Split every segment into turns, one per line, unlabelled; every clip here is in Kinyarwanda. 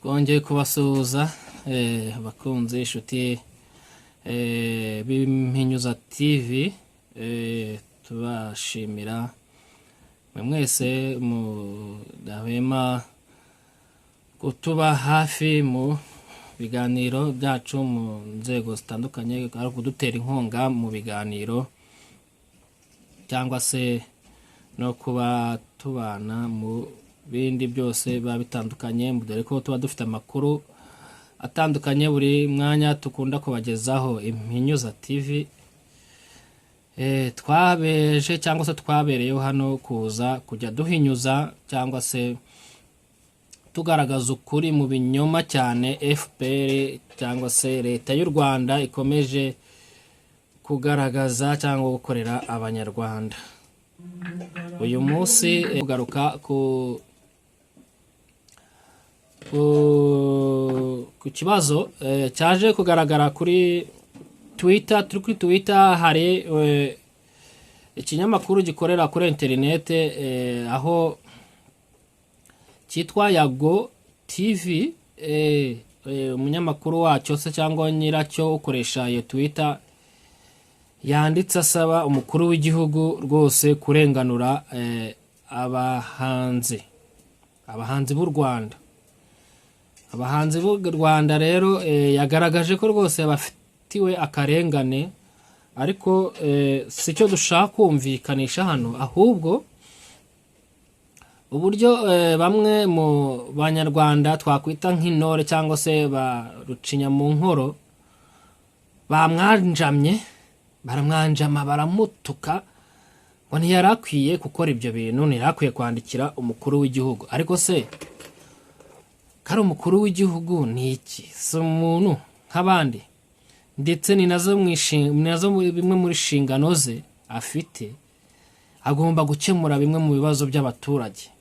Twongeye kubasuhuza abakunzi, inshuti b'Impinyuza TV, tubashimira mwe mwese mudahwema kutuba hafi mu biganiro byacu mu nzego zitandukanye, ari kudutera inkunga mu biganiro cyangwa se no kuba tubana mu bindi byose biba bitandukanye, dore ko tuba dufite amakuru atandukanye buri mwanya dukunda kubagezaho. Impinyuza TV twabeje cyangwa se twabereyeho hano kuza kujya duhinyuza cyangwa se tugaragaza ukuri mu binyoma cyane FPR cyangwa se Leta y'u Rwanda ikomeje kugaragaza cyangwa gukorera Abanyarwanda. Uyu munsi kugaruka ku kibazo cyaje kugaragara kuri Twitter. Turi kuri Twitter, hari ikinyamakuru gikorera kuri interinete aho cyitwa Yago TV. Umunyamakuru wacyo se cyangwa nyiracyo ukoresha iyo Twitter yanditse asaba umukuru w'igihugu rwose kurenganura abahanzi b'u Rwanda. Abahanzi b'u Rwanda rero yagaragaje ko rwose bafitiwe akarengane, ariko si cyo dushaka kumvikanisha hano, ahubwo uburyo bamwe mu Banyarwanda twakwita nk'intore cyangwa se ba rucinya mu nkoro bamwanjamye, baramwanjama, baramutuka ngo ntiyari akwiye gukora ibyo bintu, ntiyari akwiye kwandikira umukuru w'igihugu. Ariko se kari umukuru w'igihugu ni iki? Si umuntu nk'abandi? Ndetse ni nazo bimwe muri nshingano ze afite, agomba gukemura bimwe mu bibazo by'abaturage.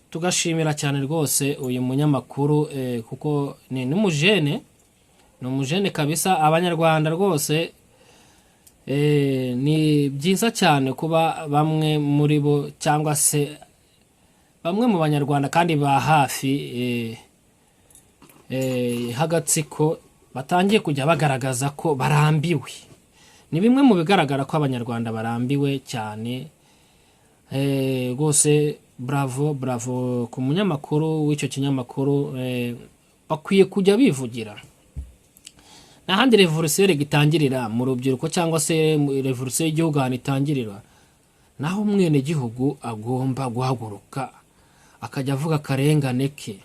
Tugashimira cyane rwose uyu munyamakuru kuko ni n'umujene, ni umujene kabisa. Abanyarwanda rwose, ni byiza cyane kuba bamwe muri bo cyangwa se bamwe mu Banyarwanda kandi ba hafi h'agatsiko batangiye kujya bagaragaza ko barambiwe. Ni bimwe mu bigaragara ko Abanyarwanda barambiwe cyane. Rwose bravo, bravo ku munyamakuru w'icyo kinyamakuru. Bakwiye kujya bivugira. N'ahandi revolution itangirira mu rubyiruko cyangwa se revolution y'igihugu ahantu itangirira, naho umwenegihugu agomba guhaguruka akajya avuga akarengane ke.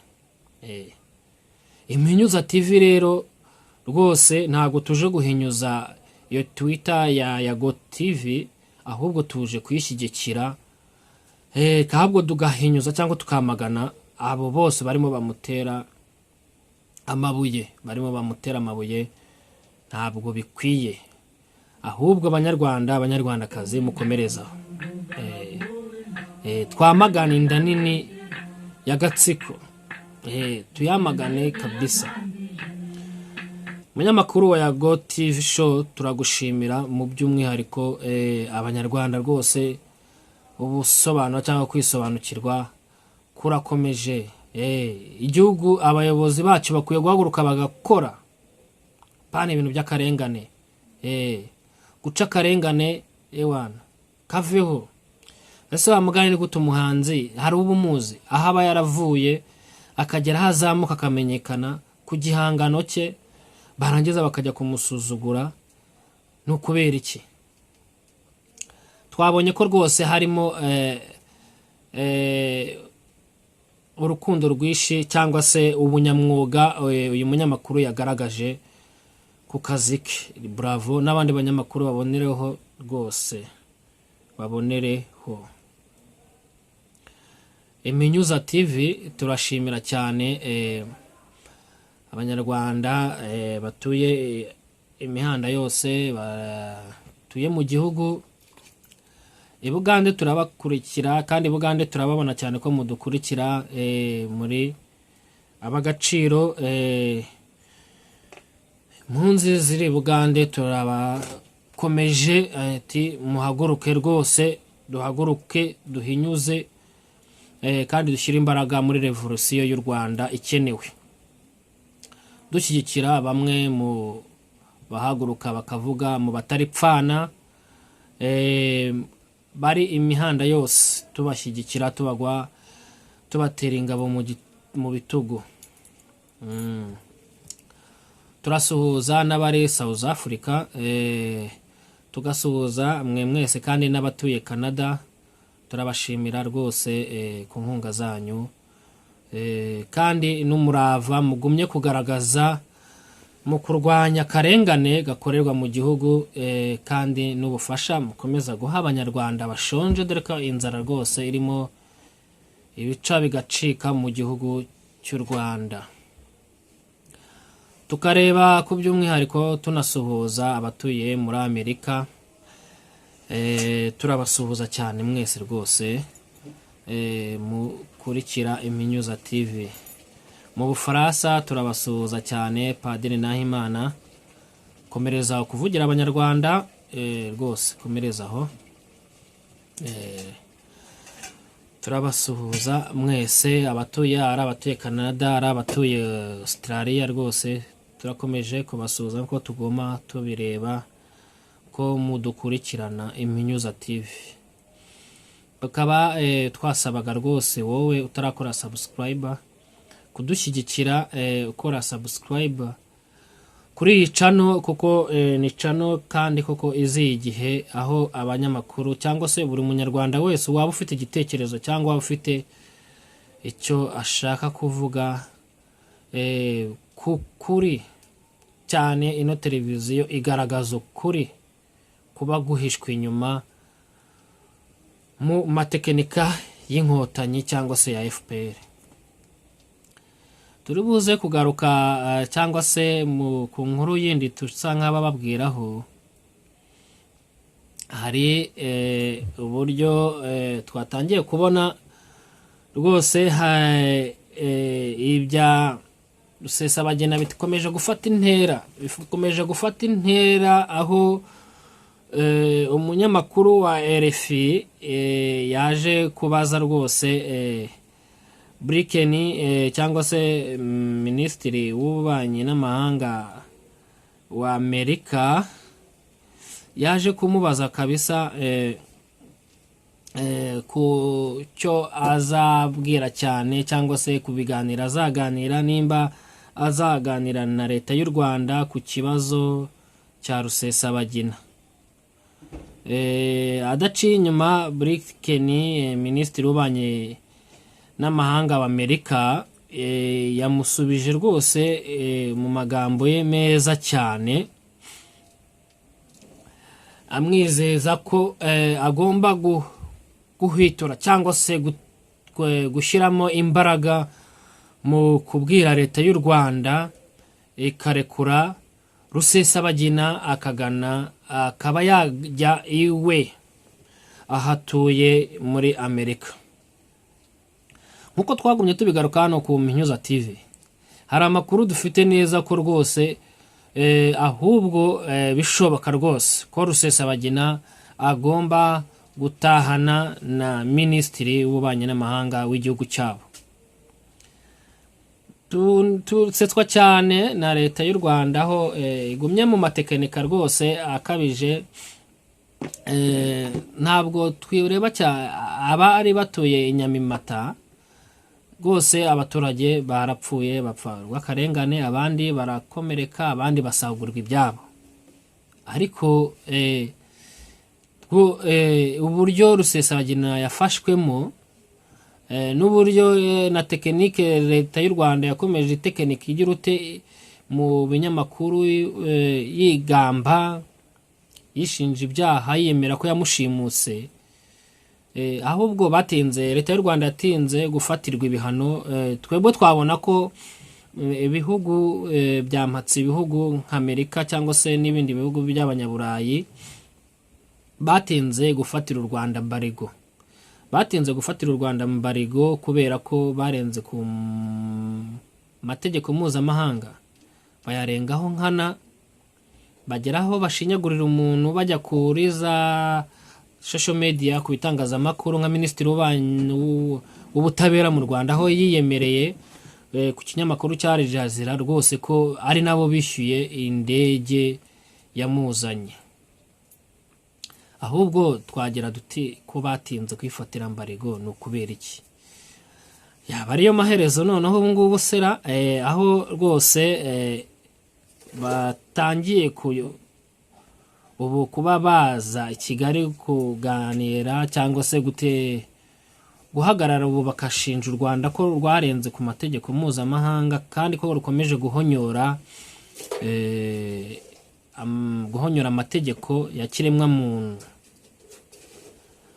Impinyuza TV rero rwose ntabwo tuje guhinyuza iyo Twitter ya Yago TV, ahubwo tuje kuyishyigikira, ahubwo tugahinyuza cyangwa tukamagana abo bose barimo bamutera amabuye, barimo bamutera amabuye. Ntabwo bikwiye. Ahubwo Abanyarwanda, Abanyarwandakazi, mukomerezaho. Twamagane inda nini y'agatsiko, tuyamagane kabisa. Umunyamakuru wa Yago TV Show, turagushimira mu by'umwihariko. Abanyarwanda rwose, ubusobanuro cyangwa kwisobanukirwa kurakomeje. Igihugu, abayobozi bacu bakwiye guhaguruka bagakora pana ibintu by'akarengane, guca akarengane, ewana kaveho. Ese wa mugani ni gute umuhanzi hari uba umuzi aho aba yaravuye akagera aho azamuka akamenyekana ku gihangano cye, barangiza bakajya kumusuzugura? Ni ukubera iki? Twabonye ko rwose harimo urukundo rwinshi cyangwa se ubunyamwuga uyu munyamakuru yagaragaje ku kazi ke. Bravo, n'abandi banyamakuru babonereho rwose, babonereho. Iminyuza TV turashimira cyane Abanyarwanda batuye imihanda yose, batuye mu gihugu i Bugande. Turabakurikira kandi i Bugande turababona cyane ko mudukurikira, muri ab'agaciro. Impunzi ziri i Bugande turabakomeje, ati muhaguruke rwose, duhaguruke duhinyuze. kandi dushyire imbaraga muri revolusiyo y'u Rwanda ikenewe, dushyigikira bamwe mu bahaguruka bakavuga mu bataripfana bari imihanda yose, tubashyigikira, tubagwa, tubatera ingabo mu bitugu. Turasuhuza n'abari South Africa, tugasuhuza mwe mwese kandi n'abatuye Canada. Turabashimira rwose ku nkunga zanyu kandi n'umurava mugumye kugaragaza mu kurwanya akarengane gakorerwa mu gihugu, kandi n'ubufasha mukomeza guha Abanyarwanda bashonje, dore ko inzara rwose irimo ibica bigacika mu gihugu cy'u Rwanda. Tukareba ku by'umwihariko tunasuhuza abatuye muri Amerika. Turabasuhuza cyane mwese rwose mukurikira Iminyuza TV. Mu Bufaransa turabasuhuza cyane. Padiri Nahimana, komereza aho kuvugira Abanyarwanda, rwose komereza aho. Turabasuhuza mwese abatuye, ari abatuye Canada, ari abatuye Australia, rwose turakomeje kubasuhuza kuko tugoma tubireba ko mudukurikirana Iminyuza TV. Bakaba twasabaga rwose wowe utarakora subscribe kudushyigikira, ukora subscribe kuri iyi channel, kuko ni channel kandi koko iziye igihe, aho abanyamakuru cyangwa se buri munyarwanda wese waba ufite igitekerezo cyangwa waba ufite icyo ashaka kuvuga ku kuri cyane, ino televiziyo igaragaza ukuri kuba guhishwa inyuma mu matekinika y'Inkotanyi cyangwa se ya FPR. Turi buze kugaruka cyangwa se ku nkuru yindi dusa nk'abababwiraho. Hari uburyo twatangiye kubona rwose ibya Rusesabagina bikomeje gufata intera, bikomeje gufata intera, aho umunyamakuru wa RFI yaje kubaza rwose Blinken, cyangwa se minisitiri w'ububanyi n'amahanga wa Amerika, yaje kumubaza kabisa ku cyo azabwira cyane cyangwa se ku biganiro azaganira, nimba azaganira na leta y'u Rwanda ku kibazo cya Rusesabagina. Adaciye inyuma, Blinken, minisitiri w'ububanyi n'amahanga wa Amerika, yamusubije rwose mu magambo ye meza cyane, amwizeza ko agomba guhwitura cyangwa se gushyiramo imbaraga mu kubwira leta y'u Rwanda ikarekura Rusesabagina, akagana, akaba yajya iwe ahatuye muri Amerika. Nk'uko twagumye tubigaruka hano ku Minyuza TV, hari amakuru dufite neza ko rwose ahubwo bishoboka rwose ko Rusesabagina agomba gutahana na minisitiri w'ububanyi n'amahanga w'igihugu cyabo. Tusetswa cyane na leta y'u Rwanda, aho igumye mu matekinika rwose akabije. Ntabwo twireba cyane abari batuye i Nyamimata, rwose abaturage barapfuye, bapfa urw'akarengane, abandi barakomereka, abandi basahurwa ibyabo. Ariko uburyo Rusesabagina yafashwemo, n'uburyo na tekinike leta y'u Rwanda yakomeje itekinika igira ute mu binyamakuru, yigamba, yishinja ibyaha, yiyemera ko yamushimuse, ahubwo batinze, leta y'u Rwanda yatinze gufatirwa ibihano. Twebwe twabona ko ibihugu byampatse ibihugu nka Amerika cyangwa se n'ibindi bihugu by'abanyaburayi batinze gufatira u Rwanda embargo, batinze gufatira u Rwanda embargo kubera ko barenze ku mategeko mpuzamahanga, bayarengaho nkana, bageraho bashinyagurira umuntu, bajya kuri za social media, ku bitangazamakuru, nka minisitiri w'ubutabera mu Rwanda, aho yiyemereye ku kinyamakuru cya Al Jazeera rwose ko ari nabo bishyuye indege yamuzanye. Ahubwo twagira duti ko batinze kwifatira embargo ni ukubera iki? Yaba ariyo maherezo noneho ubu ngubu sera, aho rwose batangiye ubu kuba baza i Kigali kuganira cyangwa se gute guhagarara ubu, bakashinja u Rwanda ko rwarenze ku mategeko mpuzamahanga kandi ko rukomeje guhonyora amategeko ya kiremwamuntu.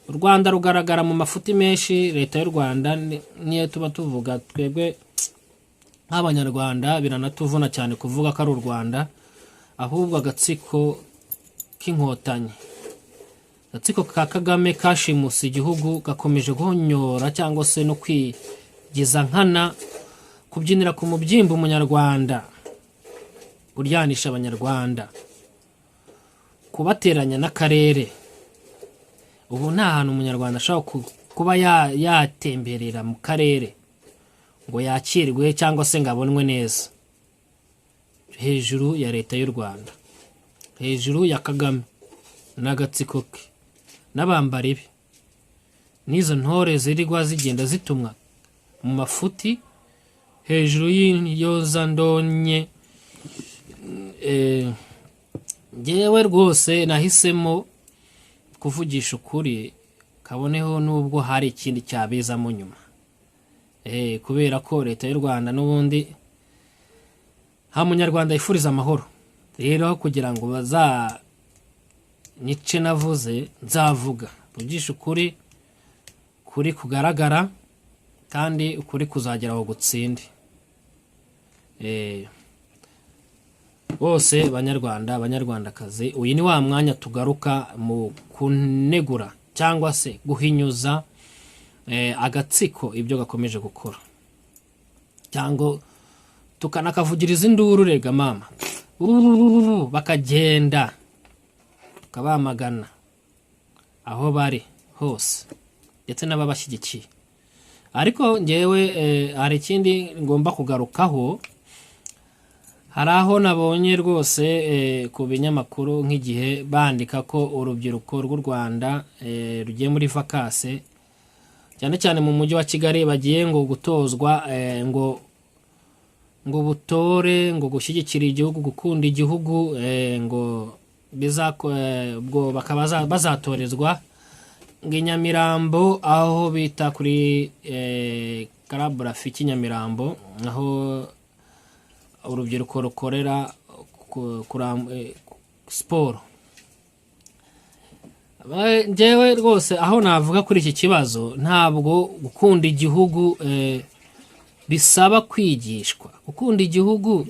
U Rwanda rugaragara mu mafuti menshi. Leta y'u Rwanda niyo tuba tuvuga twebwe nk'Abanyarwanda, biranatuvuna cyane kuvuga ko ari u Rwanda, ahubwo agatsiko k'Inkotanyi, agatsiko ka Kagame kashimuse igihugu, gakomeje guhonyora cyangwa se no kwigiza nkana, kubyinira ku mubyimba Umunyarwanda, kuryanisha Abanyarwanda, kubateranya n'akarere. Ubu nta hantu Umunyarwanda ashobora kuba yatemberera mu karere ngo yakirwe cyangwa se ngo abonwe neza, hejuru ya Leta y'u Rwanda, hejuru ya Kagame n'agatsiko ke n'abambari be n'izo ntore zirirwa zigenda zitumwa mu mafuti, hejuru y'iyozandonye. Ngewe rwose nahisemo kuvugisha ukuri, kaboneho n'ubwo hari ikindi cyabizamo nyuma. Kubera ko Leta y'u Rwanda n'ubundi nta Munyarwanda yifuriza amahoro. Rero kugira ngo bazanyice navuze, nzavuga, mvugishe ukuri, kuri kugaragara, kandi ukuri kuzagera aho gutsinde. Bose Banyarwanda, Banyarwandakazi, uyu ni wa mwanya tugaruka mu kunegura cyangwa se guhinyuza agatsiko ibyo gakomeje gukora, cyangwa tukanakavugiriza induru rega mama. Ururururu, bakagenda tukabamagana aho bari hose ndetse n'ababashyigikiye. Ariko ngewe hari ikindi ngomba kugarukaho. Hari aho nabonye rwose ku binyamakuru nk'Igihe bandika ko urubyiruko rw'u Rwanda rugiye muri vacances, cyane cyane mu mujyi wa Kigali, bagiye ngo gutozwa ngo butore, ngo gushyigikira igihugu, gukunda igihugu, ngo ubwo bakaba bazatorezwa ngo i Nyamirambo, aho bita kuri Club Rafiki Nyamirambo, aho urubyiruko rukorera siporo. Njyewe rwose aho navuga kuri iki kibazo, ntabwo gukunda igihugu bisaba kwigishwa. Gukunda igihugu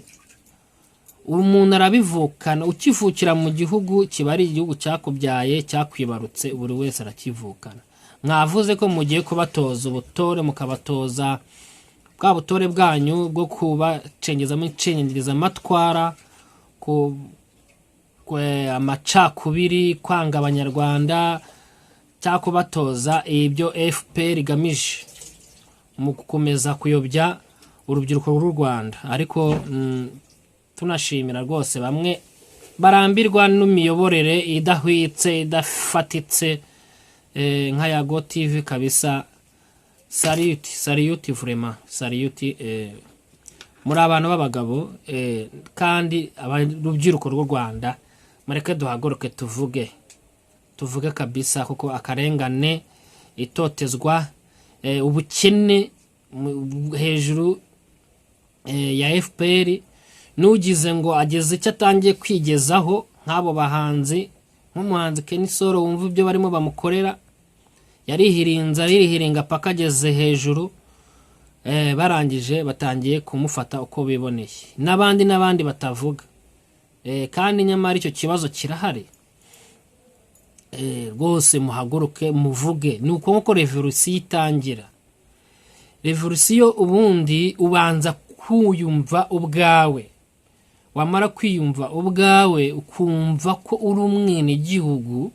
umuntu arabivukana. Ukivukira mu gihugu, kiba ari igihugu cyakubyaye, cyakwibarutse, buri wese arakivukana. Mwavuze ko mugiye kubatoza ubutore, mukabatoza bwa butore bwanyu bwo kubacengezamo icengezamatwara, amacakubiri, kwanga Abanyarwanda, cyangwa kubatoza ibyo FPR igamije mu gukomeza kuyobya urubyiruko rw'u Rwanda. Ariko tunashimira rwose bamwe barambirwa n'imiyoborere idahwitse, idafatitse, nka Yago TV kabisa. Salute, salute, vraiment salute. Muri abantu b'abagabo, kandi urubyiruko rw'u Rwanda, mureke duhaguruke tuvuge, tuvuge kabisa, kuko akarengane, itotezwa, ubukene hejuru ya FPR, n'ugize ngo ageze icyo atangiye kwigezaho nk'abo bahanzi, nk'umuhanzi Kenny Solo, wumva ibyo barimo bamukorera. Yarihirinze, arihiringa paka ageze hejuru, barangije batangiye kumufata uko biboneye, n'abandi n'abandi batavuga. Kandi nyamara icyo kibazo kirahari. Rwose muhaguruke muvuge. Ni uko nkuko revolusiyo itangira. Revolusiyo ubundi ubanza kwiyumva ubwawe, wamara kwiyumva ubwawe ukumva ko uri umwenegihugu.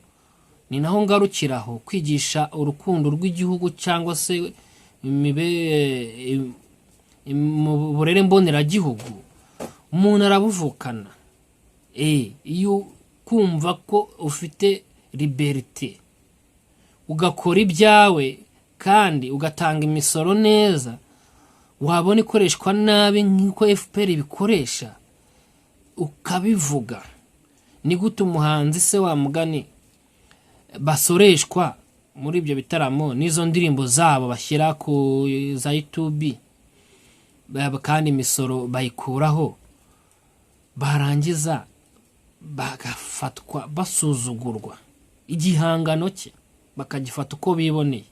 Ni naho ngarukiraho kwigisha urukundo rw'igihugu cyangwa se mu burere mboneragihugu umuntu arabuvukana. Iyo kumva ko ufite liberté, ugakora ibyawe kandi ugatanga imisoro neza, wabona ikoreshwa nabi nk'uko FPR ibikoresha, ukabivuga. Ni gute umuhanzi se wa mugani basoreshwa muri ibyo bitaramo n'izo ndirimbo zabo bashyira ku za YouTube, kandi imisoro bayikuraho, barangiza bagafatwa basuzugurwa, igihangano cye bakagifata uko biboneye?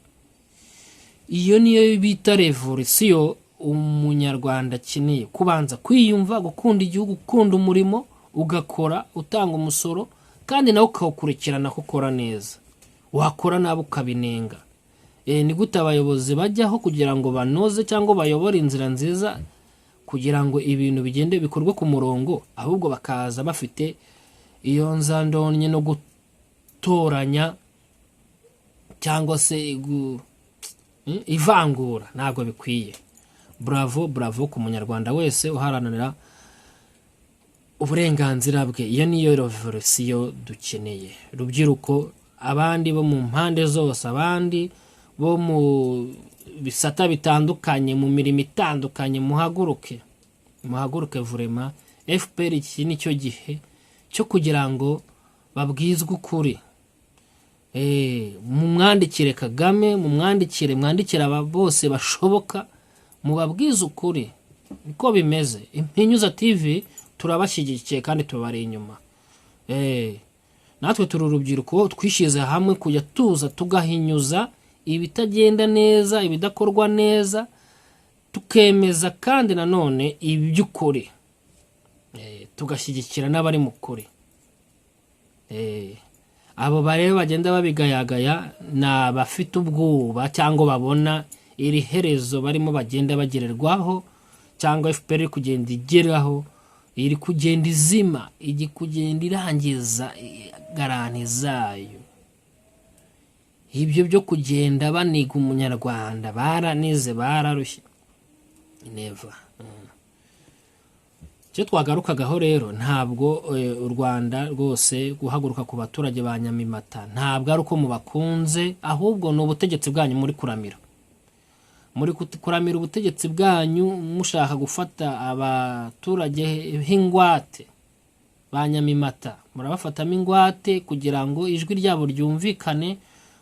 Iyo niyo bita revolisiyo. Umunyarwanda akeneye kubanza kwiyumva, gukunda igihugu, gukunda umurimo, ugakora utanga umusoro, kandi nawe ukawukurikirana ko ukora neza, wakora nabi ukabinenga. Ni gute abayobozi bajyaho kugira ngo banoze cyangwa bayobore inzira nziza, kugira ngo ibintu bigende bikorwe ku murongo, ahubwo bakaza bafite iyo nzandonye no gutoranya cyangwa se ivangura? Ntabwo bikwiye. Bravo, bravo ku Munyarwanda wese uharanira uburenganzira bwe. Iyo niyo revolisiyo dukeneye. Rubyiruko, abandi bo mu mpande zose, abandi bo mu bisata bitandukanye, mu mirimo itandukanye, muhaguruke, muhaguruke vraiment. FPR, iki ni cyo gihe cyo kugira ngo babwizwe ukuri. Mumwandikire Kagame, mumwandikire, mwandikire aba bose bashoboka, mubabwize ukuri niko bimeze. Impinyuza TV turabashyigikiye kandi tubari inyuma. Natwe turi urubyiruko, twishyize hamwe kujya tuza tugahinyuza ibitagenda neza, ibidakorwa neza, tukemeza kandi nanone iby'ukuri, tugashyigikira n'abari mu kuri. Abo bareba bagenda babigayagaya ni abafite ubwoba cyangwa babona iri herezo barimo bagenda bagererwaho, cyangwa FPR iri kugenda igeraho, iri kugenda izima, iri kugenda irangiza garanti zayo. Ibyo byo kugenda baniga Umunyarwanda, baranize, bararushye, never. Icyo twagarukagaho rero, ntabwo u Rwanda rwose guhaguruka ku baturage ba Nyamimata ntabwo ari uko mubakunze, ahubwo ni ubutegetsi bwanyu muri kuramira. Muri kuramira ubutegetsi bwanyu, mushaka gufata abaturage h'ingwate ba Nyamimata, murabafatamo ingwate kugira ngo ijwi ryabo ryumvikane,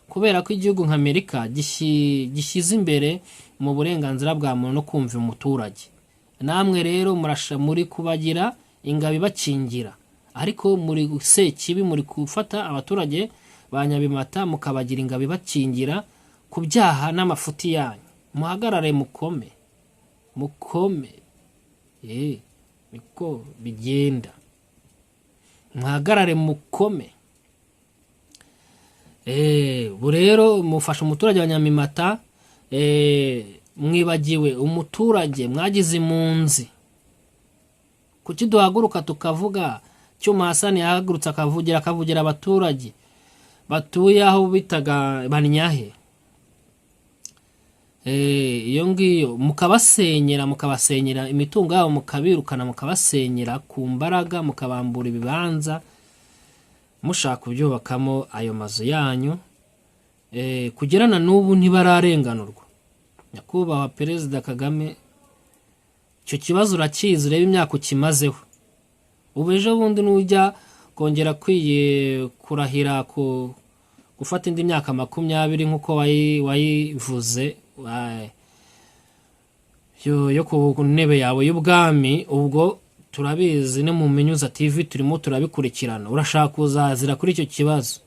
kubera ko igihugu nka Amerika gishyize imbere mu burenganzira bwa muntu no kumva umuturage. Namwe rero murasha muri kubagira ingabo ibakingira, ariko muri sekibi, muri gufata abaturage ba Nyabimata mukabagira ingabo ibakingira ku byaha n'amafuti yanyu. Muhagarare, mukome, mukome. Niko bigenda, muhagarare, mukome. Ubu rero mufasha umuturage wa Nyamimata, mwibagiwe umuturage mwagize impunzi. Kuki duhaguruka tukavuga? Cyuma Hasani yahagurutse akavugira abaturage batuye aho bitaga Banyahe, iyo ngiyo, mukabasenyera imitungo yabo, mukabirukana, mukabasenyera ku mbaraga, mukabambura ibibanza, mushaka kubyubakamo ayo mazu yanyu. Kugera na n'ubu ntibararenganurwa. Nyakubahwa Perezida Kagame, icyo kibazo urakizi, urebe imyaka ukimazeho. Ubu ejo bundi nujya kongera kurahira ku gufata indi myaka 20 nk'uko wayivuze yo ku ntebe yawe y'ubwami, ubwo turabizi, no mu Minyuza TV turimo turabikurikirana. Urashaka kuzazira kuri icyo kibazo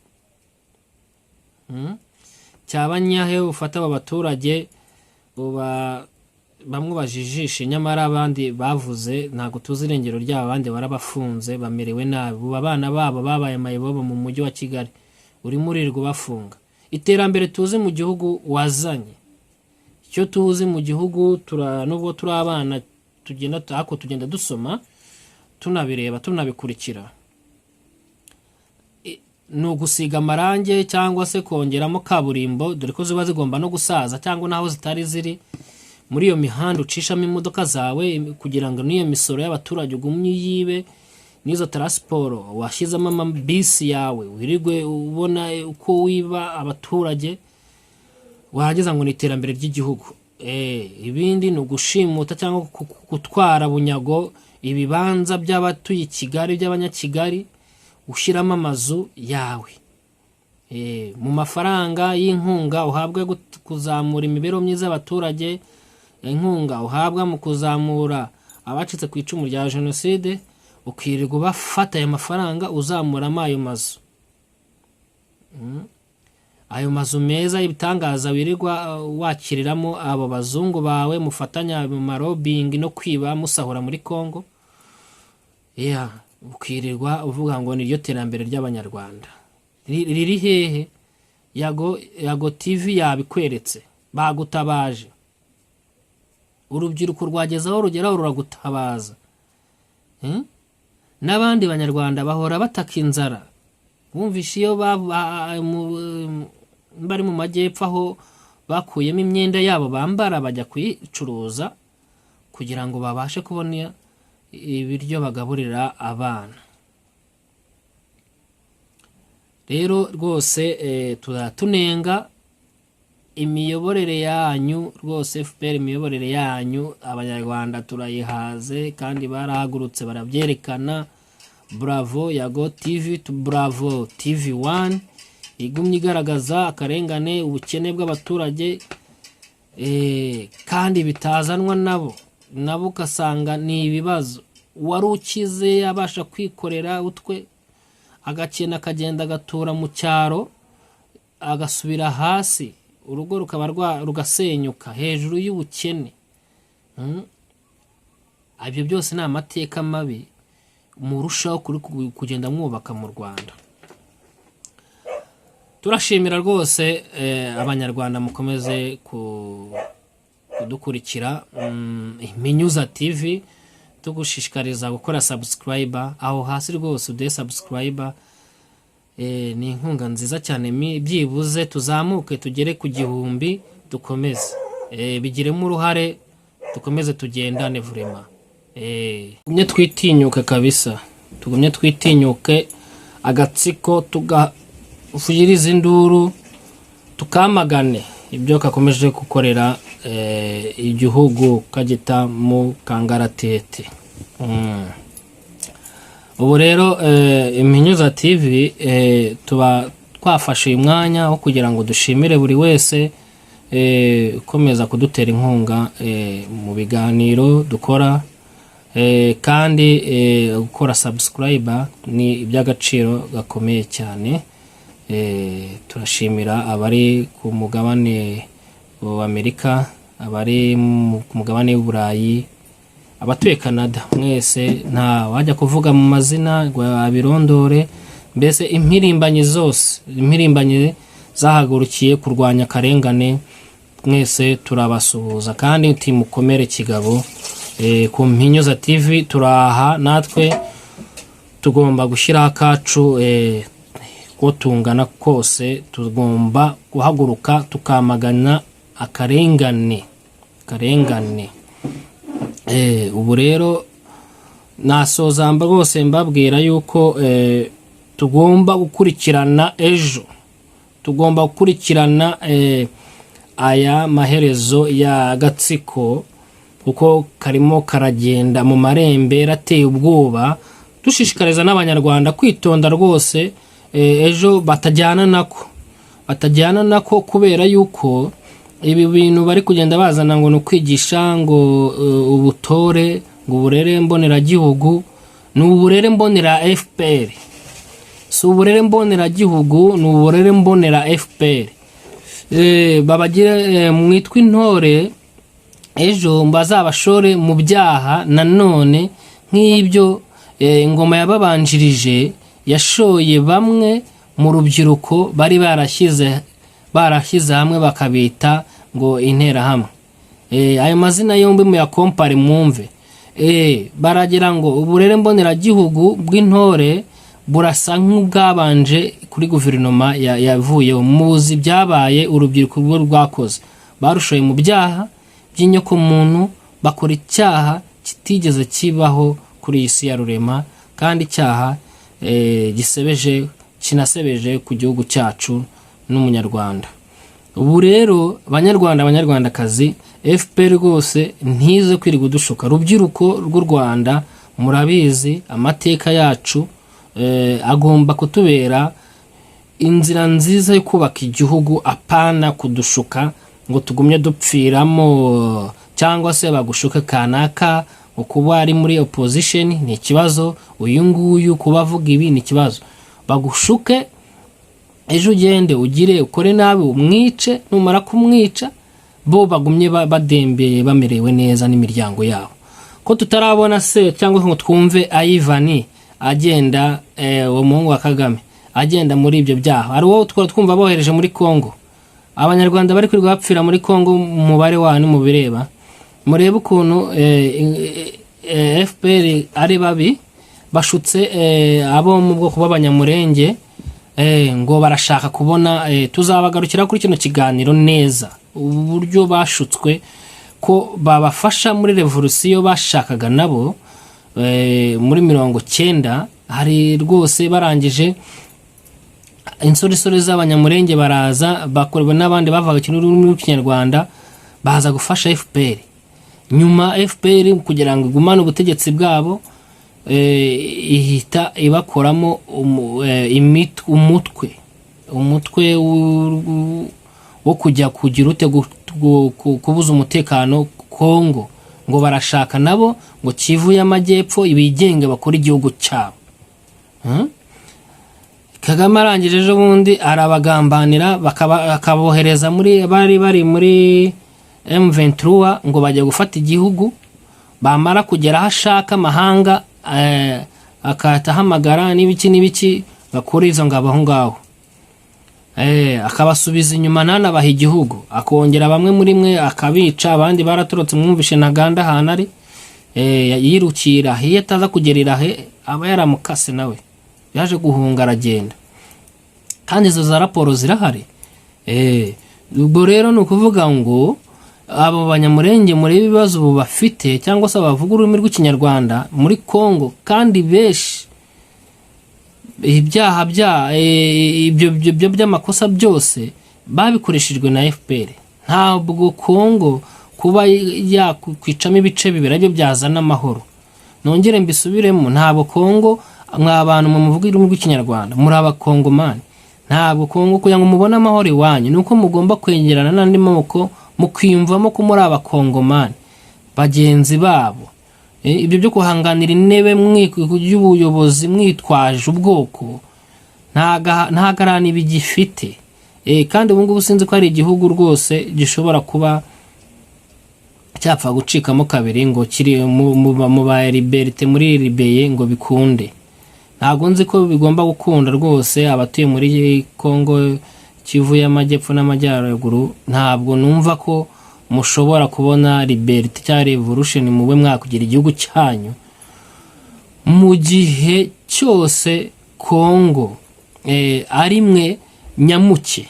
Cyaba nyahe ufata aba baturage uba bamwe bajijishe, nyamara abandi bavuze ntabwo tuzi irengero ryabo, abandi barabafunze, bamerewe nabi, ubu abana babo babaye mayibobo mu mujyi wa Kigali, urimo urirwa ubafunga. Iterambere tuzi mu gihugu wazanye, icyo tuzi mu gihugu, nubwo turi abana tugenda, ariko tugenda dusoma, tunabireba, tunabikurikira. Ni ugusiga amarangi cyangwa se kongeramo kaburimbo, dore ko ziba zigomba no gusaza, cyangwa n'aho zitari ziri muri iyo mihanda ucishamo imodoka zawe, kugira ngo n'iyo misoro y'abaturage ugumye uyibe, n'izo transport washyizemo amabisi yawe, wirirwe ubona uko wiba abaturage, warangiza ngo ni iterambere ry'igihugu. Ibindi ni ugushimuta cyangwa gutwara bunyago ibibanza by'abatuye i Kigali, by'Abanyakigali, ushyiramo amazu yawe. Mu mafaranga y'inkunga uhabwa kuzamura imibereho myiza y'abaturage, inkunga uhabwa mu kuzamura abacitse ku icumu rya jenoside, ukirirwa ubafata ayo mafaranga uzamuramo ayo mazu, ayo mazu meza y'ibitangaza wirirwa wakiriramo abo bazungu bawe mufatanya mu ma lobbying no kwiba musahura muri Congo. Yeah, ukirirwa uvuga ngo niryo terambere ry'Abanyarwanda. Riri hehe? Yago, Yago TV yabikweretse, bagutabaje, urubyiruko rwageze aho rugeraho ruragutabaza. N'abandi Banyarwanda bahora bataka inzara. Wumvishe iyo bari mu majyepfo, aho bakuyemo imyenda yabo bambara bajya kuyicuruza kugira ngo babashe kubona ibiryo bagaburira abana. Rero rwose tuzatunenga imiyoborere yanyu rwose, FPR. Imiyoborere yanyu Abanyarwanda turayihaze, kandi barahagurutse barabyerekana. Bravo Yago TV, bravo TV 1 igumye igaragaza akarengane, ubukene bw'abaturage, kandi bitazanwa nabo, nabo ugasanga ni ibibazo. Wari ukize abasha kwikorera utwe, agakena, akagenda agatura mu cyaro, agasubira hasi, urugo rukaba rugasenyuka hejuru y'ubukene. Ibyo byose ni amateka mabi murushaho kugenda mwubaka mu Rwanda. Turashimira rwose Abanyarwanda mukomeze kudukurikira Iminyuza TV, tugushishikariza gukora subscribe aho hasi rwose, uduhe subscribe, ni inkunga nziza cyane. Byibuze tuzamuke tugere ku 1000, dukomeze bigiremo uruhare, dukomeze tugendane vurema. Tugumye twitinyuke kabisa, tugumye twitinyuke agatsiko, tugavugiriza induru, tukamagane ibyo kakomeje gukorera igihugu kagita mu kangaratete. Ubu rero Impinyuza TV tuba twafashe uyu mwanya wo kugira ngo dushimire buri wese ukomeza kudutera inkunga mu biganiro dukora, kandi gukora subscribe ni iby'agaciro gakomeye cyane. Turashimira abari ku mugabane w'Amerika, abari ku mugabane w'Uburayi, abatuye Canada, mwese nta wajya kuvuga mu mazina ngo abirondore. Mbese impirimbanyi zose, impirimbanyi zahagurukiye kurwanya akarengane, mwese turabasuhuza kandi mukomere kigabo. Ku Mpinyuza TV turaha, natwe tugomba gushyiraho akacu, uko tungana kose tugomba guhaguruka tukamagana akarengane, akarengane. Ubu rero nasoza rwose mbabwira yuko tugomba gukurikirana ejo, tugomba gukurikirana aya maherezo ya gatsiko, kuko karimo karagenda mu marembera ateye ubwoba. Dushishikariza n'Abanyarwanda kwitonda rwose, ejo batajyana nako, batajyana nako, kubera yuko ibi bintu bari kugenda bazana ngo ni ukwigisha ngo ubutore, ngo uburere mboneragihugu, ni uburere mbonera FPR, si uburere mboneragihugu, ni uburere mbonera FPR. Babagire mwitwa intore, ejo bazabashore mu byaha nanone nk'ibyo ingoma yababanjirije yashoye bamwe mu rubyiruko bari barashyize hamwe, bakabita ngo Interahamwe. Ayo mazina yombi muyakompare mwumve. Baragira ngo uburere mboneragihugu bw'intore. Burasa nk'ubwabanje kuri guverinoma yavuyeho. Muzi byabaye, urubyiruko rwo rwakoze, barushoye mu byaha by'inyokomuntu, bakora icyaha kitigeze kibaho kuri iyi si ya rurema, kandi icyaha gisebeje, kinasebeje ku gihugu cyacu n'Umunyarwanda. Ubu rero, Banyarwanda, Banyarwandakazi, FPR rwose ntize kwirirwa udushuka. Rubyiruko rw'u Rwanda, murabizi amateka yacu agomba kutubera inzira nziza yo kubaka igihugu, apana kudushuka ngo tugumye dupfiramo, cyangwa se bagushuke kanaka ngo kuba ari muri opposition ni ikibazo, uyu nguyu kuba avuga ibi ni ikibazo. Bagushuke, ejo ugende ugire ukore nabi, umwice. Numara kumwica, bo bagumye badembeye, bamerewe neza n'imiryango yabo. Ko tutarabona se cyangwa ngo twumve Ivan agenda, uwo muhungu wa Kagame agenda muri ibyo byaha? Hari uwo twari twumva bohereje muri Congo? Abanyarwanda bari kwirirwa bapfira muri Congo, umubare wanyu mubireba. Murebe ukuntu FPR ari babi, bashutse abo mu bwoko bw'Abanyamurenge ngo barashaka kubona. Tuzabagarukira kuri kino kiganiro neza, uburyo bashutswe ko babafasha muri revolusiyo bashakaga nabo muri 90. Hari rwose barangije, insoresore z'Abanyamurenge baraza, bakorewe n'abandi bavaga ururimi rw'Ikinyarwanda, baza gufasha FPR. Nyuma FPR, kugira ngo igumane ubutegetsi bwabo, ihita ibakoramo umutwe wo kujya kugira ute, kubuza umutekano Kongo, ngo barashaka nabo ngo Kivu y'Amajyepfo bigenge, bakore igihugu cyabo. Kagame arangije ejo bundi arabagambanira, akabohereza muri bari muri M23 ngo bajya gufata igihugu. Bamara kugera aho ashaka, amahanga akahita ahamagara n'ibiki n'ibiki, bakura izo ngabo aho ngaho, akabasubiza inyuma, ntanabaha igihugu, akongera bamwe muri mwe akabica, abandi baratorotse. Mwumvishe Ntaganda ahantu ari, yirukira iyo ataza kugera irahe aba yaramukase, nawe yaje guhunga aragenda, kandi izo za raporo zirahari. Ubwo rero ni ukuvuga ngo abo Banyamurenge, murebe ibibazo ubu bafite, cyangwa se bavuga ururimi rw'Ikinyarwanda muri Congo, kandi benshi ibyaha bya ibyo by'amakosa byose babikoreshejwe na FPR. Ntabwo Congo kuba yakwicamo ibice bibiri aribyo byazana amahoro. Nongere mbisubiremo, ntabwo Congo, mwa bantu mu muvuga ururimi rw'Ikinyarwanda, muri Abakongomani, ntabwo Congo, kugira ngo mubone amahoro iwanyu, ni uko mugomba kwegerana n'andi moko, mukiyumvamo ko muri Abakongomani bagenzi babo. Ibyo byo guhanganira intebe y'ubuyobozi mwitwaje ubwoko nta garani bigifite. Kandi ubu ngubu sinzi ko hari igihugu rwose gishobora kuba cyapfa gucikamo kabiri ngo kiri mu ba liberté muri libeye ngo bikunde. Ntabwo nzi ko bigomba gukunda rwose. Abatuye muri Congo, Kivu y'Amajyepfo n'Amajyaruguru, ntabwo numva ko mushobora kubona liberté cyangwa revolution mube mwakugira igihugu cyanyu mu gihe cyose Congo ari mwe nyamuke.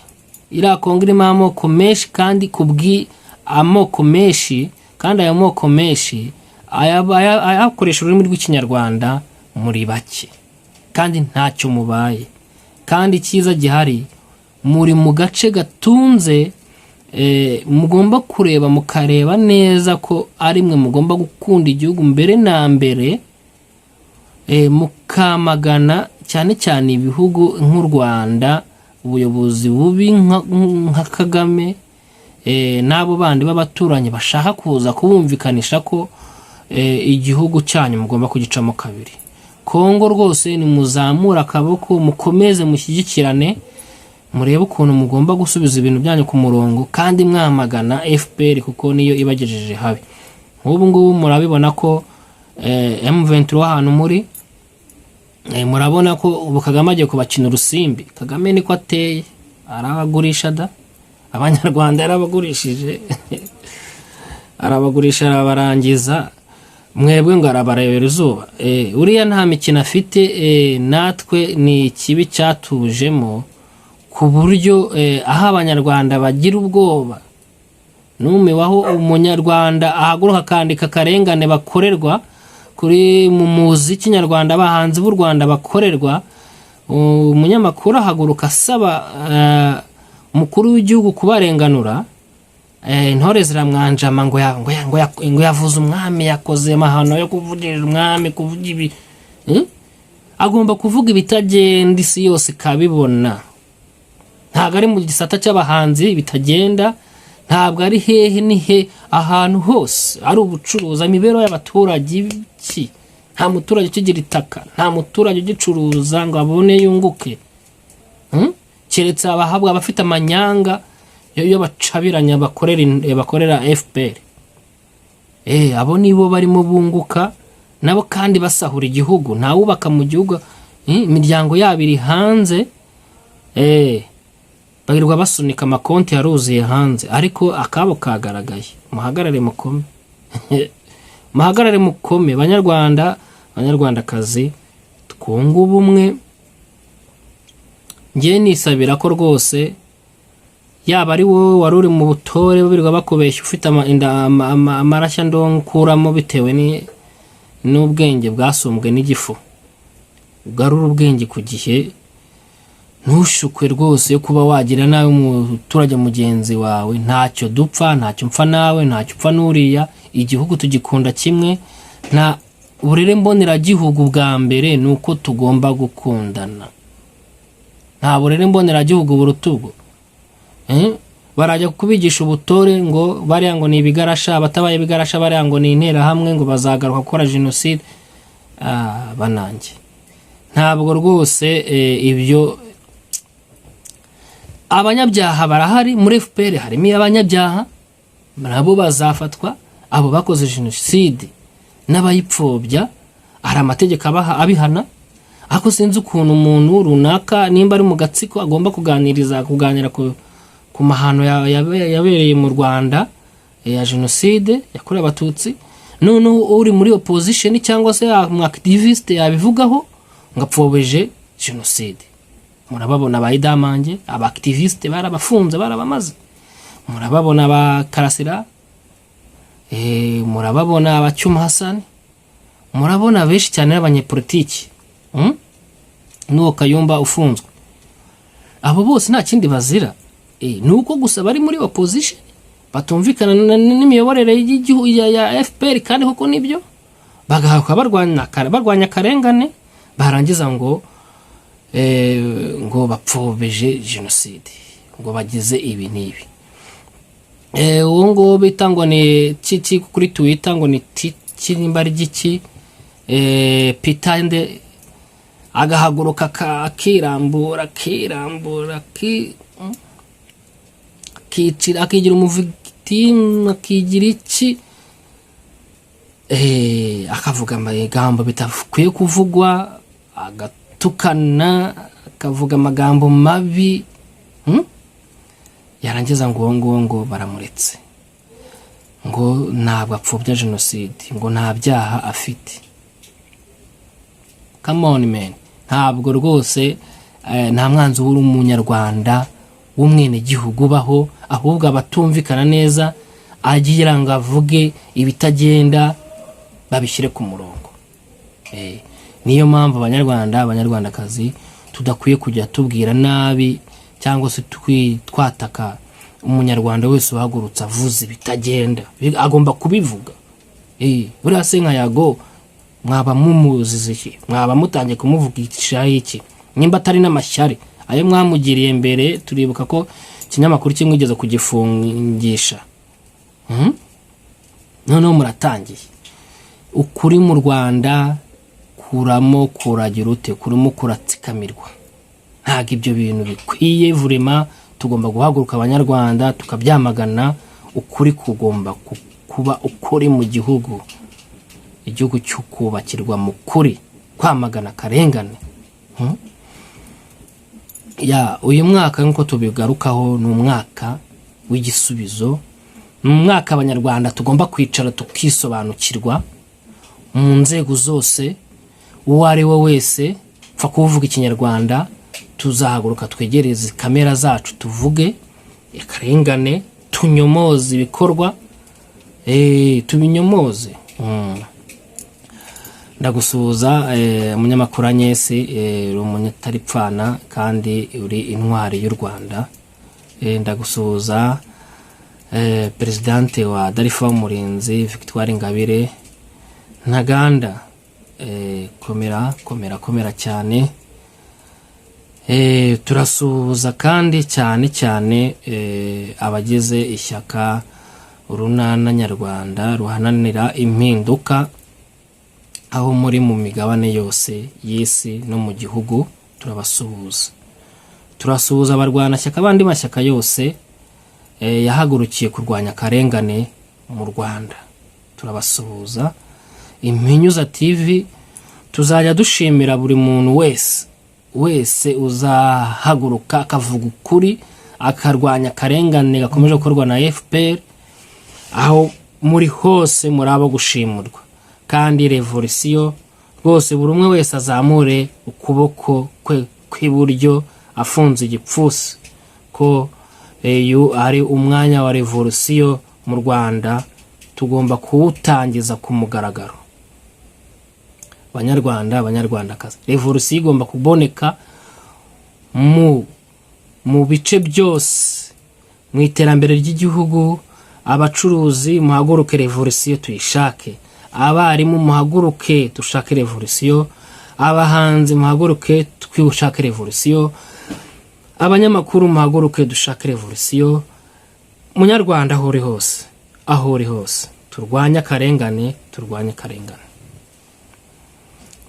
Iriya Congo irimo amoko menshi, kandi kubwi amoko menshi, kandi ayo moko menshi ayakoresha ururimi rw'Ikinyarwanda muri bake, kandi ntacyo mubaye. Kandi icyiza gihari, muri mu gace gatunze, mugomba kureba, mukareba neza ko ari mwe mugomba gukunda igihugu mbere na mbere, mukamagana cyane cyane ibihugu nk'u Rwanda, ubuyobozi bubi nka Kagame n'abo bandi b'abaturanyi bashaka kuza kubumvikanisha ko igihugu cyanyu mugomba kugicamo kabiri. Kongo rwose nimuzamure akaboko, mukomeze mushyigikirane, murebe ukuntu mugomba gusubiza ibintu byanyu ku murongo, kandi mwamagana FPR kuko niyo ibagejeje habi. Nk'ubu ngubu murabibona ko M23 ahantu muri, murabona ko ubu Kagame agiye kubakina urusimbi. Kagame niko ateye, arabagurisha da. Abanyarwanda yarabagurishije, arabagurisha, arabarangiza. Mwebwe ngo arabarebera izuba. Uriya nta mikino afite. Natwe ni ikibi cyatujemo ku buryo aho Abanyarwanda bagira ubwoba, numiwe aho Umunyarwanda ahaguruka akandika akarengane bakorerwa kuri mu muziki nyarwanda, abahanzi b'u Rwanda bakorerwa. Umunyamakuru ahaguruka asaba umukuru w'igihugu kubarenganura, intore ziramwanjama ngo yavuze umwami, yakoze amahano yo kuvugirira umwami, kuvuga ibi. Agomba kuvuga ibitagenda, isi yose ikabibona. Ntabwo ari mu gisata cy'abahanzi bitagenda, ntabwo ari hehe, ni he, ahantu hose ari ubucuruzi, imibereho y'abaturage, iki. Nta muturage ukigira itaka, nta muturage ugicuruza ngo abone yunguke. Keretse abahabwa, abafite amanyanga yo bacabiranya, bakorera FPR. Abo nibo barimo bunguka nabo kandi basahura igihugu. Ntawubaka mu gihugu, imiryango yabo iri hanze, barirwa basunika, amakonti yaruzuye hanze, ariko akabo kagaragaye. Muhagarare mukome, muhagarare mukome, Banyarwanda, Banyarwandakazi, twunge ubumwe. Ngewe nisabira ko rwose yaba ari wowe wari uri mu butore birirwa bakubeshya, ufite amarashya ndonkuramo bitewe n'ubwenge bwasumbwe n'igifu, ugarure ubwenge ku gihe, ntushukwe rwose yo kuba wagira nawe umuturage mugenzi wawe. Ntacyo dupfa, ntacyo mpfa nawe, ntacyo upfa n'uriya. Igihugu tugikunda kimwe. Nta burere mboneragihugu bwa mbere ni uko tugomba gukundana. Nta burere mboneragihugu buruta ubwo. Barajya kubigisha ubutore ngo bariya ngo ni ibigarasha, abatabaye ibigarasha bariya ngo ni interahamwe, ngo bazagaruka gukora jenoside. Ah, banange, ntabwo rwose ibyo. Abanyabyaha barahari muri FPR, harimo abanyabyaha, nabo bazafatwa. Abo bakoze jenoside n'abayipfobya hari amategeko abaha abihana. Ariko sinzi ukuntu umuntu runaka, nimba ari mu gatsiko, agomba kuganiriza, kuganira ku mahano yabereye mu Rwanda ya jenoside yakorewe Abatutsi, noneho uri muri opposition cyangwa se umu activiste yabivugaho ngo apfobeje jenoside. Murababona ba Idamange, aba activiste barabafunze, barabamaze. Murababona ba Karasira, murababona aba Cyuma Hassan, murabona benshi cyane b'abanyepolitiki, N'uwo Kayumba ufunzwe. Abo bose nta kindi bazira, ni uko gusa bari muri opposition, batumvikana n'imiyoborere y'igihugu ya FPR, kandi koko nibyo, bagahaguruka barwanya akarengane, barangiza ngo bapfobeje jenoside, ngo bagize ibi n'ibi. Uwo nguwo bita ngo ni kiki kuri Twitter, ngo ni tiki, nimba ari giki, Peter nde, agahaguruka akirambura, akirambura, akicira, akigira umuvictime, akigira iki, akavuga amagambo bidakwiye kuvugwa, agatukana, akavuga amagambo mabi, Yarangiza ngo uwo nguwo ngo baramuretse, ngo ntabwo apfobya jenoside, ngo nta byaha afite. Come on, man. Ntabwo rwose, nta mwanzi w'Umunyarwanda w'umwenegihugu ubaho, ahubwo abatumvikana neza agira ngo avuge ibitagenda babishyire ku murongo. Niyo mpamvu Abanyarwanda, Abanyarwandakazi, tudakwiye kujya tubwira nabi cyangwa se twataka Umunyarwanda wese uhagurutse avuze ibitagenda. Agomba kubivuga. Buriya se nka Yago mwaba mumuzize iki? Mwaba mutangiye kumuvugishaho iki, nimba atari n'amashyari ayo mwamugiriye mbere? Turibuka ko ikinyamakuru kimwe mwigeze kugifungisha. Noneho muratangiye. Ukuri mu Rwanda kuramo kuragira ute? Kurimo kuratsikamirwa. Ntabwo ibyo bintu bikwiye. Vurema tugomba guhaguruka Abanyarwanda tukabyamagana. Ukuri kugomba kuba ukuri mu gihugu, igihugu cyo kubakirwa mu kuri, kwamagana akarengane. Ya, uyu mwaka nk'uko tubigarukaho ni umwaka w'igisubizo, ni umwaka Abanyarwanda tugomba kwicara tukisobanukirwa. Mu nzego zose, uwo ari we wese pfa kuvuga Ikinyarwanda, tuzahaguruka twegereze kamera zacu, tuvuge akarengane, tunyomoze ibikorwa, tubinyomoze. Ndagusuhuza, umunyamakuru Agnes, uri umunyataripfana kandi uri intwari y'u Rwanda. Ndagusuhuza, perezidante wa Darifa w'Umurinzi, Victoire Ingabire Ntaganda. Komera, komera, komera cyane. Turasuhuza kandi cyane cyane abagize ishyaka Urunana Nyarwanda ruharanira impinduka, aho muri mu migabane yose y'isi no mu gihugu, turabasuhuza. Turasuhuza abarwanashyaka bandi mashyaka yose yahagurukiye kurwanya akarengane mu Rwanda, turabasuhuza. Impinyuza TV tuzajya dushimira buri muntu wese wese uzahaguruka akavuga ukuri, akarwanya akarengane gakomeje gukorwa na FPR. Aho muri hose muri abo gushimurwa, kandi revolisiyo rwose, buri umwe wese azamure ukuboko kwe kw'iburyo afunze igipfunsi, ko uyu ari umwanya wa revolisiyo mu Rwanda, tugomba kuwutangiza ku mugaragaro. Banyarwanda, Abanyarwandakazi, revolisiyo igomba kuboneka mu bice byose mu iterambere ry'igihugu. Abacuruzi muhaguruke, revolisiyo tuyishake. Abarimu muhaguruke, dushake revolisiyo. Abahanzi muhaguruke, twishake revolisiyo. Abanyamakuru muhaguruke, dushake revolisiyo. Munyarwanda, aho uri hose, aho uri hose, turwanye akarengane, turwanye akarengane.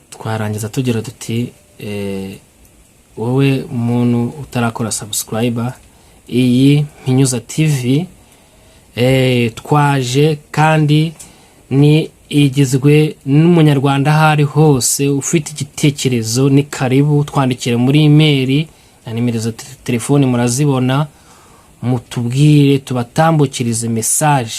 Twarangiza tugira duti wowe muntu utarakora subscribe, iyi Mpinyuza TV twaje kandi ni igizwe n'Umunyarwanda aho ari hose ufite igitekerezo, ni karibu, twandikire muri imeri na nimero za telefoni murazibona, mutubwire, tubatambukirize message,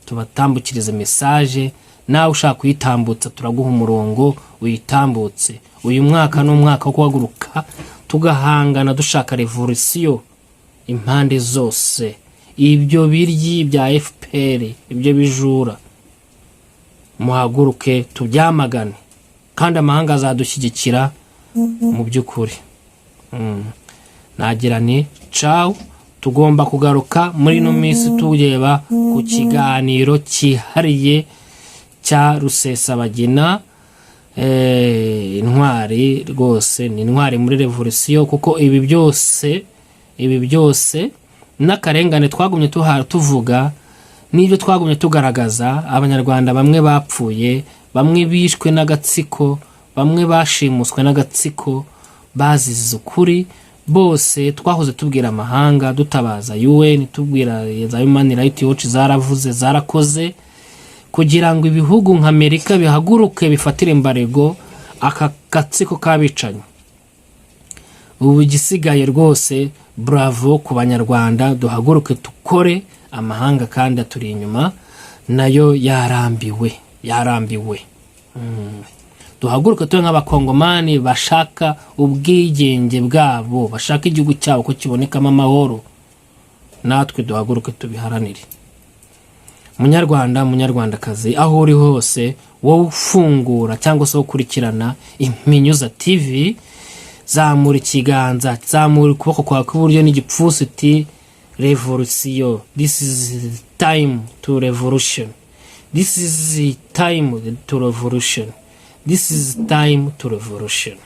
tubatambukirize message. Nawe ushaka kuyitambutsa, turaguha umurongo uyitambutse. Uyu mwaka ni umwaka wo guhaguruka tugahangana, dushaka revolisiyo impande zose. Ibyo biryi bya FPR, ibyo bijura, muhaguruke tubyamagane, kandi amahanga azadushyigikira mu by'ukuri. Nagira ni cawu. Tugomba kugaruka muri ino minsi tureba ku kiganiro cyihariye cya Rusesabagina, intwari rwose, ni intwari muri revolisiyo, kuko ibi byose, ibi byose n'akarengane twagumye tuvuga n'ibyo twagumye tugaragaza, Abanyarwanda bamwe bapfuye, bamwe bishwe n'agatsiko, bamwe bashimuswe n'agatsiko bazize ukuri, bose twahoze tubwira amahanga, dutabaza UN, tubwira za Human Rights Watch, zaravuze, zarakoze kugira ngo ibihugu nka Amerika bihaguruke bifatire embargo aka gatsiko k'abicanyi. Ubu igisigaye rwose, bravo ku Banyarwanda, duhaguruke dukore, amahanga kandi aturi inyuma, nayo yarambiwe, yarambiwe. Duhaguruke tube nk'Abakongomani bashaka ubwigenge bwabo, bashaka igihugu cyabo ko kibonekamo amahoro, natwe duhaguruke tubiharanire. Munyarwanda, Munyarwandakazi, aho uri hose, wowe ufungura cyangwa se ukurikirana Impinyuza TV, zamura ikiganza, zamura ukuboko kwawe kw'iburyo n'igipfunsi uti: "Revolusiyo, this is time to revolution, this is time to revolution, this is time to revolution."